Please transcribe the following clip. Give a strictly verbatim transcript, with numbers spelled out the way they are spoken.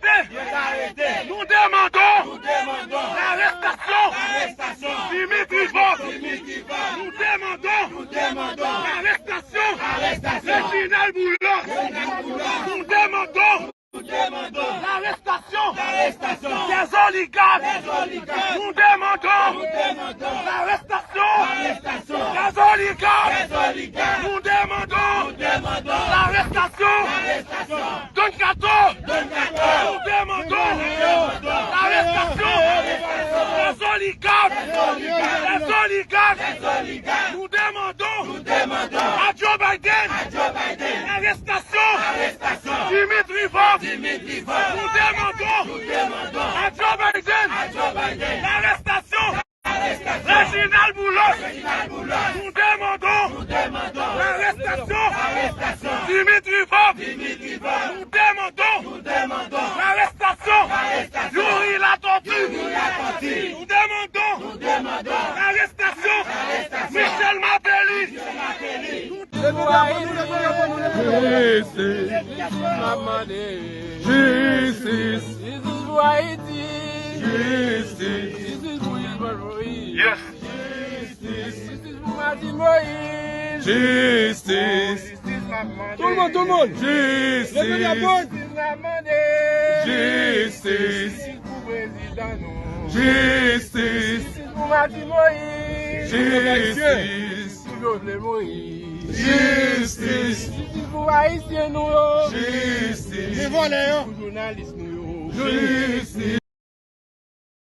arete. Nou demandon. Larestasyon. Dimitri Vorbe. Nou demandon. Larestasyon. Reginald Boulos. Nou demandon. Larestasyon. Dèz oligak. Nou demandon. Larestasyon. Dèz oligak. Nou demandon. Larestasyon. Don Kato. Nou demandon. Larestasyon. Dèz oligak. Dèz oligak. Nou demandon. Joe Biden. Larestasyon. Dimitri Vorbe. Nou demandon. Joe Biden. Larestasyon. Reginald Boulos. Nou demandon. Larestasyon. Dimitri Vorbe. Nou demandon. Larestasyon. Youri Latortue. Nou demandon. Larestasyon. Michel Martelly. Jistis. Jistis. Jistis pou Ayiti. Jistis. Jistis pou Jovenel Moïse. Jistis. Jistis pou Martine Moïse. Jistis. Tout le monde, tout le monde. Jistis. Leve la voix. Jistis. Jistis pou prezidan nou. Jistis. Jistis pou Martine Moïse. Jistis. Pou Jovenel Moïse. Jistis. Jistis pou Ayisyen nou yo. Jistis. Pou jounalis nou yo. Jistis.